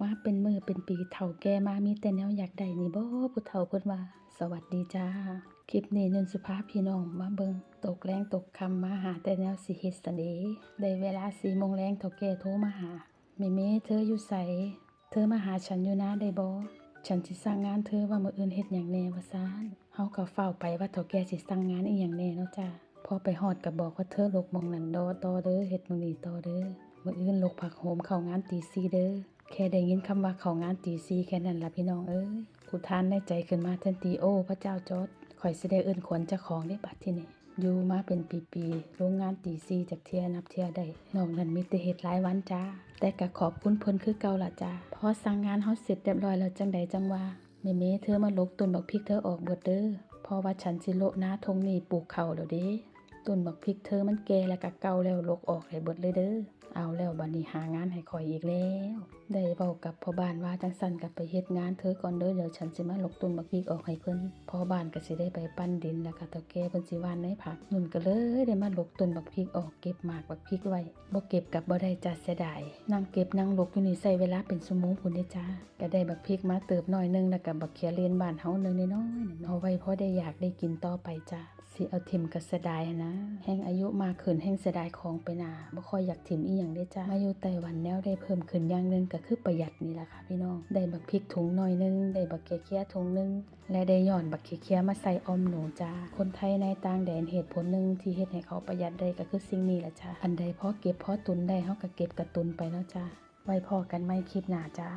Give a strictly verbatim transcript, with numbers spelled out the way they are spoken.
มาเป็นมื้อเป็นปี เฒ่าแก่มามีแต่แนวอยากได้นี่บ่ ผู้เฒ่าเพิ่นว่า สวัสดีจ้า คลิปนี้นุ่นสิพาพี่น้องมาเบิ่ง ตกแลงตกค่ำมาหาแต่แนวสิเฮ็ดซั้นเด้ ได้เวลาสี่โมงแลง เฒ่าแก่โทรมาหา แม่เม เธออยู่ไส เธอมาหาฉันอยู่นาได้บ่ ฉันสิสั่งงานเธอว่ามื้ออื่นเฮ็ดหยังแหน่ ว่าซั้น เฮาก็ฟ้าวไปว่าเฒ่าแก่สิสั่งงานอิหยังแหน่เนาะจ้า พอไปฮอดก็บอกว่าเธอหลกหม่องนั้นต่อเด้อ เฮ็ดหม่องนี้ต่อเด้อ มื้ออื่นหลกผ้าห่มเข้างานตีสี่เด้อ แค่ได้ยินคำว่าเข้างานตีสี่แค่นั้นล่ะพี่น้องเอ้ย อุทานในใจขึ้นมาทันที โอ้ พระเจ้าจอร์จ ข้อยสิได้เอิ้นขวัญเจ้าของเด้บัดทีนี้ อยู่มาเป็นปีๆ ลงงานตีสี่จักเทื่อนับเทื่อได้ นอกนั้นมีแต่เฮ็ดรายวันจ้า แต่ก็ขอบคุณเพิ่นคือเก่าล่ะจ้า พอสั่งงานเฮาเสร็จเรียบร้อยแล้วจั่งใดจั่งว่า แม่เม เธอมาหลกต้นบักพริกเธอออกเบิดเด้อ เพราะว่าฉันสิโละนาท่งนี้ปลูกข้าวแล้วเด้ ต้นบักพริกเธอมันแก่แล้วก็เก่าแล้ว หลกออกให้เบิดเลยเด้อ เอาแล้วบัดนี้หางานให้ข้อยอีกแล้ว ได้เว้ากับพ่อบ้านว่าจั่งซั้นก็ไปเฮ็ดงานเธอก่อนเด้อ เดี๋ยวฉันสิมาหลกต้นบักพริกออกให้เพิ่น พ่อบ้านก็สิได้ไปปั่นดิน แล้วก็เฒ่าแก่เพิ่นสิหว่านในผัก นุ่นก็เลยได้มาหลกต้นบักพริกออก เก็บหมากบักพริกไว้ บ่เก็บก็บ่ได้จ้า เสียดาย นั่งเก็บนั่งหลกอยู่นี่ใช้เวลาเป็นชั่วโมงพู้นเด้จ้า ก็ได้บักพริกมาเติบหน่อยหนึ่ง แล้วก็บักเขือเลนบ้านเฮาหน่อยน้อยๆ เอาไว้พอได้อยากได้กินต่อไปจ้า สิเอาถิ่มก็เสียดายหั้นนะ แฮ่งอายุมากขึ้นแฮ่งเสียดายของไปหน้า บ่ค่อยอยากถิ่มอิหยังเด้จ้า มาอยู่ไต้หวันแนวได้เพิ่มขึ้นอย่างหนึ่งก็คือประหยัดนี่ล่ะค่ะพี่น้อง ได้บักพริกถุงหน่อยหนึ่ง ได้บักเขือเขียถุงหนึ่ง และได้ย้อนบักเขือเขียมาใส่อ่อมหนูจ้า คนไทยในต่างแดนเหตุผลหนึ่งที่เฮ็ดให้เขาประหยัดได้ก็คือสิ่งนี้ล่ะจ้า อันใดพอเก็บพอตุนได้เฮาก็เก็บกะตุนไปเนาะจ้า ไว้พ้อกันใหม่คลิปหน้าจ้า